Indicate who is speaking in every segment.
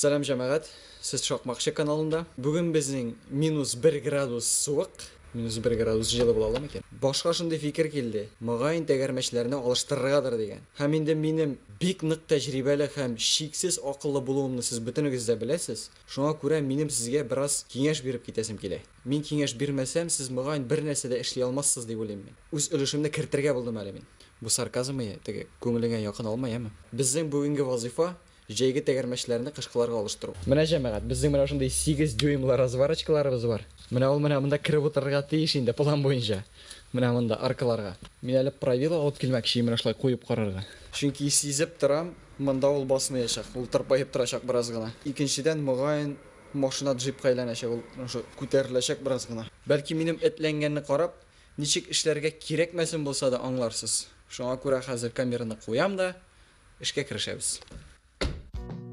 Speaker 1: Сәлам, җәмәгать! Сез Шакмакчы каналында. Бүген безнең минус 1 градус суык. Минус 1 градус җылы була ала микән? Башка шундый фикер килде. Мөгаен, тәгәрмәчләрне алыштырыргадыр дигән. Һәм инде минем бик нык тәҗрибәле һәм чиксез акыллы булуымны сез бөтенегез дә беләсез. Шуңа күрә минем сезгә бераз киңәш биреп китәсем килә. Мин киңәш бирмәсәм, сез мөгаен бер нәрсә дә эшли алмассыз дип уйлыйм мин. Үз өлешемне кертергә булдым әле мин. Бу сарказм, теге күңелеңә якын алма, яме? Безнең бүгенге вазыйфа җәйге тәгәрмәчләрне кышкыларга алыштыру. Менә, җәмәгать, безнең менә шундый 8 дюймлы разварочкаларыбыз бар. Менә ул менә монда кереп утырырга тиеш инде план буенча. Менә монда аркаларга. Мин әле правило алып килмәкче, менә шулай куеп карарга. Чөнки сизеп торам, монда ул басмаячак, ул тырпаеп торачак бераз гына. Икенчедән, мөгаен, машина джипка әйләнәчәк, ул шушы күтәреләчәк бераз гына. Бәлки минем этләнгәнне карап, ничек эшләргә кирәкмәсен булса да аңларсыз. Шуңа күрә хәзер камераны куям да, эшкә керешәбез.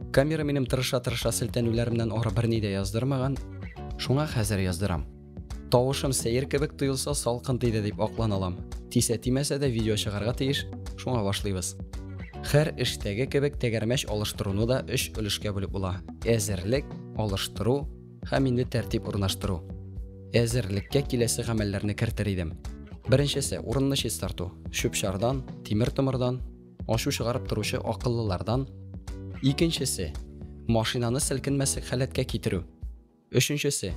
Speaker 2: Камера минем тырыша-тырыша селтәнүләремнән ары берни дә яздырмаган, шуңа хәзер яздырам. Тавышым сәер кебек тоелса, салкын тиде дип аклана алам. Тисә тимәсә дә видео чыгарга тиеш, шуңа башлыйбыз. Һәр эштәге кебек тәгәрмәч алыштыруны да өч өлешкә бүлеп була. Әзерлек, алыштыру һәм инде тәртип урнаштыру. Әзерлеккә киләсе гамәлләрне кертер идем. Беренчесе, урынны чистарту. Чүп-чардан, тимер-томырдан, ачу чыгарып торучы акыллылардан. Икенчесе, машинаны селкенмәслек халәткә китерү. Өченчесе,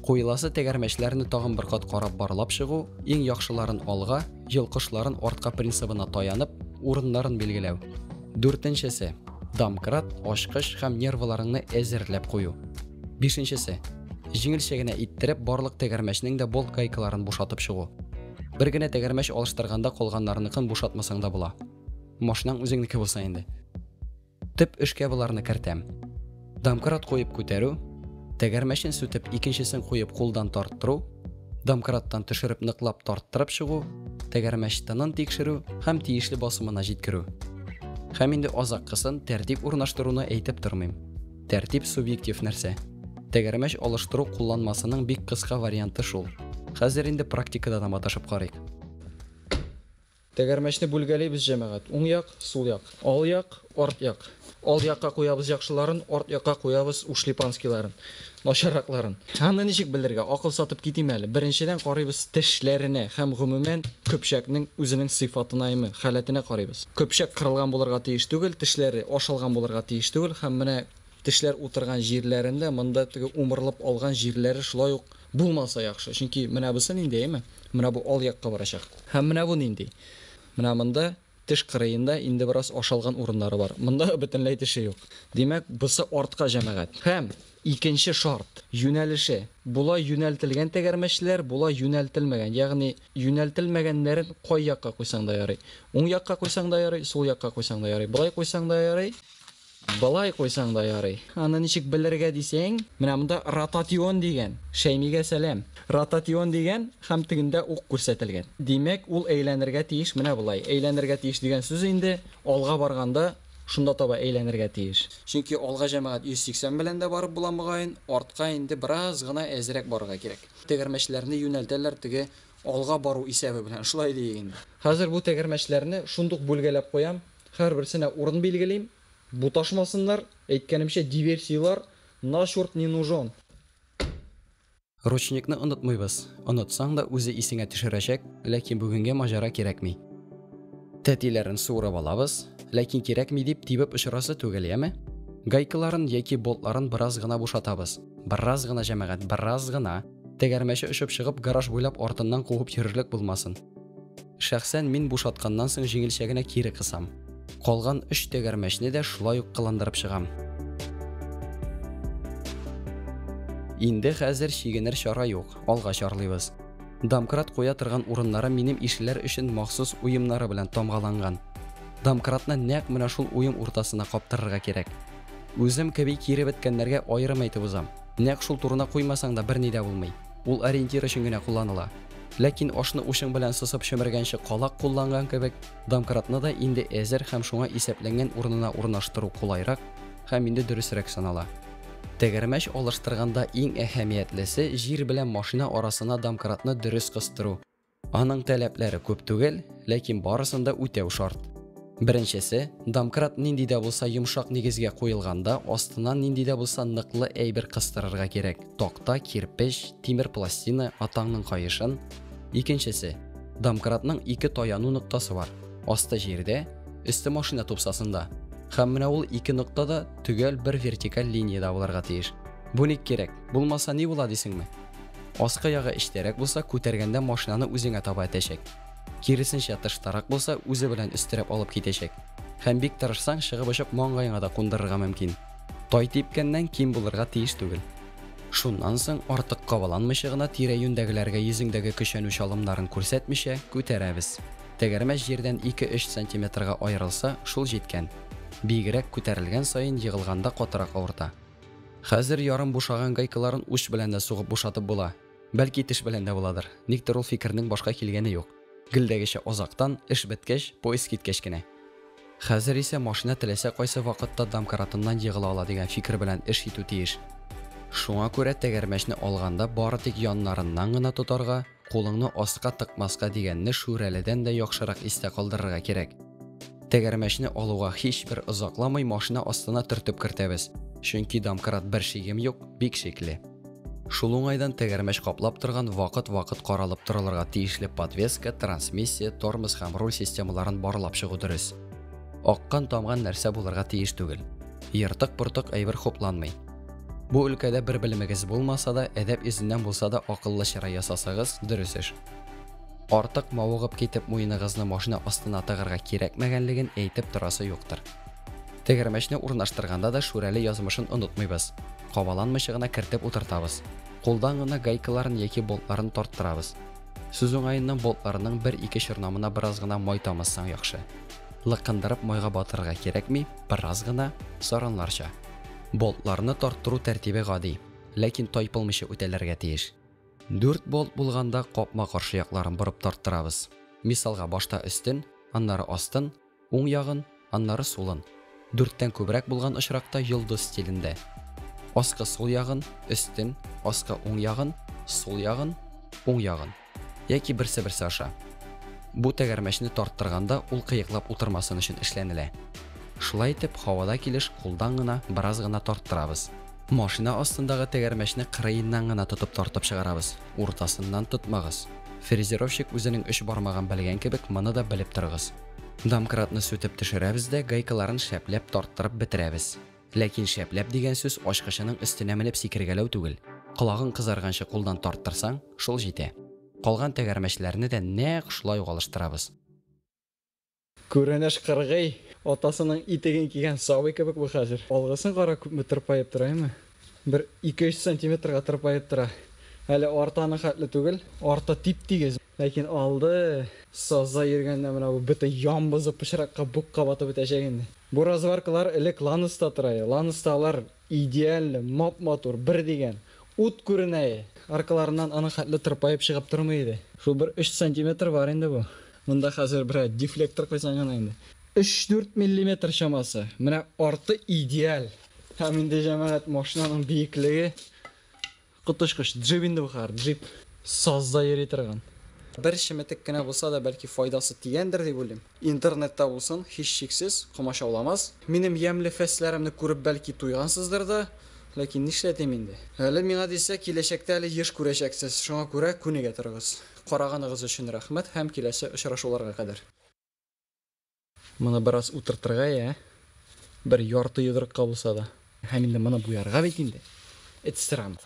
Speaker 2: куеласы тәгәрмәчләрне тагын бер кат карап барлап чыгу, иң яхшыларын алга, йолкышларын артка принцибына таянып, урыннарын билгеләү. Дүртенчесе, домкрат, ачкыч һәм нервыларыңны әзерләп кую. Бишенчесе, җиңелчә генә иттереп барлык тәгәрмәчнең дә болт гайкаларын бушатып чыгу. Бер генә тәгәрмәч алыштырганда калганнарыныкын бушатмасаң да була. Машинаң үзеңнеке булса инде. Төп эшкә боларны кертәм. Домкрат куеп күтәрү, тәгәрмәчен сүтеп икенчесен куеп кулдан тарттыру, домкраттан төшереп ныклап тарттырып чыгу, тәгәрмәч тынын тикшерү һәм тиешле басымына җиткерү. Һәм инде азаккысын тәртип урнаштыруны әйтеп тормыйм. Тәртип субъектив нәрсә. Тәгәрмәч алыштыру кулланмасының бик кыска варианты шул. Хәзер инде практикада да маташып карыйк.
Speaker 1: Тәгәрмәчне бүлгәлибез, җәмәгать. Уң як, сул як. Ал як, арт як. Ал якка куябыз яхшыларын, арт якка куябыз ушлипанскийларын, начарракларын. Аны ничек белергә? Акыл сатып китим әле. Беренчедән карыйбыз тешләренә һәм гомумән көпчәкнең үзенең сыйфатына, халәтенә карыйбыз. Көпчәк кырылган булырга тиеш түгел, тешләре ашалган булырга тиеш түгел һәм менә тешләр утырган җирләрендә монда теге умырылып алган җирләре шулай ук булмаса яхшы. Чөнки менә бусы нинди, әйме? Менә бу ал якка барачак. Һәм менә бу нинди? Менә монда теш кырыенда инде бераз ашалган урыннары бар. Монда бөтенләй теше юк. Димәк, бусы артка, җәмәгать. Һәм икенче шарт, юнәлеше. Була юнәлтелгән тәгәрмәчләр, була юнәлтелмәгән. Ягъни юнәлтелмәгәннәрен кай якка куйсаң да ярый. Уң якка куйсаң да ярый, сул якка куйсаң да ярый. Болай куйсаң да ярый, болай куйсаң да ярый. Аны ничек белергә дисәң, менә монда ротатион дигән. Шәймигә сәлам. Ротатион дигән һәм тегендә ук күрсәтелгән. Димәк, ул әйләнергә тиеш менә болай. Әйләнергә тиеш дигән сүз инде алга барганда шунда таба әйләнергә тиеш. Чөнки алга, җәмәгать, 180 белән дә барып була мөгаен, артка инде бераз гына әзрәк барырга кирәк. Тәгәрмәчләрне юнәлтәләр теге алга бару исәбе белән. Шулай диек инде. Хәзер бу тәгәрмәчләрне шундук бүлгәләп куям. Һәрберсенә урын билгелим. Буташмасыннар, әйткәнемчә, диверсиялар на черт не нужен.
Speaker 2: Ручникны онытмыйбыз. Онытсаң да үзе исеңә төшерәчәк, ләкин бүгенгә маҗара кирәкми. Тәтиләрен суырып алабыз, ләкин кирәкми дип тибеп очырасы түгел, яме? Гайкаларын яки болтларын бераз гына бушатабыз. Бераз гына, җәмәгать, бераз гына. Тәгәрмәче очып чыгып, гараж буйлап артыннан куып йөрерлек булмасын. Шәхсән мин бушатканнан соң җиңелчә генә кире кысам. Калган өч тәгәрмәчне дә шулай ук кыландырып чыгам. Инде хәзер чигенер чара юк, алга чарлыйбыз. Домкрат куя торган урыннары минем ишеләр өчен махсус уемнары белән тамгаланган. Домкратны нәкъ менә шул уем уртасына каптырырга кирәк. Үзем кеби кире беткәннәргә аерым әйтеп узам. Нәкъ шул турына куймасаң да берни дә булмый. Ул ориентир өчен генә кулланыла. Ләкин ашны учың белән сосып чөмергәнче калак кулланган кебек, домкратны да инде әзер һәм шуңа исәпләнгән урынына урнаштыру кулайрак һәм инде дөресрәк санала. Тәгәрмәч алыштырганда иң әһәмиятлесе җир белән машина арасына домкратны дөрес кыстыру. Аның таләпләре күп түгел, ләкин барысын да үтәү шарт. Беренчесе, домкрат нинди дә булса йомшак нигезгә куелганда, астына нинди дә булса ныклы әйбер кыстырырга кирәк, такта, кирпеч, тимер пластина, атаңның каешын. Икенчесе, домкратның ике таяну ноктасы бар, асты җирдә, өсте машина тупсасында. Һәм менә ул ике нокта да төгәл бер вертикаль линиядә булырга тиеш. Бу ник кирәк? Булмаса ни була дисеңме? Аскы ягы эчтәрәк булса, күтәргәндә машинаны үзеңә таба этәчәк. Киресенчә, тыштарак булса, үзе белән өстерәп алып китәчәк. Һәм бик тырышсаң, чыгып очып маңгаеңа да кундырырга мөмкин. Тай типкәннән ким булырга тиеш түгел. Шуннан соң, артык кабаланмыйча гына тирә-юньдәгеләргә йөзеңдәге көчәнү чалымнарын күрсәтмичә, күтәрәбез. Тәгәрмәч җирдән ике-өч сантиметрга аерылса, шул җиткән. Биегрәк күтәрелгән саен егылганда катырак авырта. Хәзер ярым бушаган гайкаларын уч белән дә сугып бушатып була. Бәлки теш белән дә буладыр. Никтер ул фикернең башка килгәне юк. Гелдәгечә азактан, эш беткәч, поезд киткәч кенә. Хәзер исә машина теләсә кайсы вакытта домкратыннан егыла ала дигән фикер белән эш итү тиеш. Шуңа күрә тәгәрмәчне алганда бары тик яннарыннан гына тотарга, кулыңны аска тыкмаска дигәнне Шүрәледән дә яхшырак истә калдырырга кирәк. Тәгәрмәчне алуга һичбер озакламый машина астына төртеп кертәбез, чөнки домкрат бер шигем юк, бик шикле. Шул уңайдан тәгәрмәч каплап торган вакыт-вакыт каралып торылырга тиешле подвеска, трансмиссия, тормоз һәм руль системаларын барлап чыгу дөрес. Аккан-тамган нәрсә булырга тиеш түгел. Ертык-портык әйбер хупланмый. Бу өлкәдә бер белемегез булмаса да, әдәп йөзеннән булса да акыллы чырай ясасагыз, дөрес эш. Артык мавыгып китеп муеныгызны машина астына тыгарга кирәкмәгәнлеген әйтеп торасы юктыр. Тәгәрмәчне урнаштырганда да Шүрәле язмышын онытмыйбыз. Кабаланмыйча гына кертеп утыртабыз. Кулдан гына гайкаларын яки болтларын тарттырабыз. Сүз уңаеннан болтларының бер-ике чорнамына бераз гына май тамызсаң яхшы. Лыкындырып майга батырырга кирәкми, бераз гына, саранларча. Болтларны тарттыру тәртибе гади, ләкин тайпылмыйча үтәлергә тиеш. Дүрт болт булганда капма-каршы якларын борып тарттырабыз. Мисалга, башта өстен, аннары астын, уң ягын, аннары сулын. Дүрттән күбрәк булган очракта йолдыз стилендә. Аскы сул ягын, өстен, аскы уң ягын, сул ягын, уң ягын. Яки берсе-берсе аша. Бу тәгәрмәчне тарттырганда ул кыеклап утырмасын өчен эшләнелә. Шулай итеп, һавада килеш кулдан гына бераз гына тарттырабыз. Машина астындагы тәгәрмәчне кырыеннан гына тотып тартып чыгарабыз, уртасыннан тотмагыз. Фрезеровщик үзенең өч бармагын белгән кебек, моны да белеп торыгыз. Домкратны сүтеп төшерәбез дә гайкаларын шәпләп тарттырып бетерәбез. Ләкин шәпләп дигән сүз ачкычының өстенә менеп сикергәләү түгел. Колагың кызарганчы кулдан тарттырсаң, шул җитә. Калган тәгәрмәчләрне дә нәкъ шулай ук алыштырабыз.
Speaker 1: Күренеш кыргый, атасының итеген кигән сабый кебек бу хәзер. Алгысын кара, күпме тырпаеп тора, әйме? Бер ике-өч сантиметрга тырпаеп тора. Әле арты аның хәтле түгел, арты тип-тигез. Ләкин алды сазда йөргәндә менә бу бөтен ям бозып пычракка, букка батып бетәчәк инде. Бу разваркалар элек Ланоста тора иде. Ланоста алар идеально, мап-матур, бер дигән. Ут күренә иде. Аркаларыннан аның хәтле тырпаеп чыгып тормый иде. Шул бер өч сантиметр бар инде бу. Монда хәзер берәр дефлектор куйсаң гына инде. Өч-дүрт миллиметр чамасы. Менә арты идеаль. Һәм инде, җәмәгать, машинаның биеклеге коточкыч. Джип инде бу хәзер, джип. Сазда йөри торган. Бер чеметек кенә булса да, бәлки файдасы тигәндер дип уйлыйм. Интернетта булсын, һичшиксез, комачауламас. Минем ямьле фәсләремне күреп, бәлки, туйгансыздыр да, ләкин нишләтим инде. Әле миңа дисә, киләчәктә әле еш күрәчәксез, шуңа күрә күнегә торыгыз. Караганыгыз өчен рәхмәт һәм киләсе очрашуларга кадәр. Моны бераз утыртырга, ә? Бер ярты йодрыкка булса да. Һәм инде моны буярга бит инде. Эт сырам.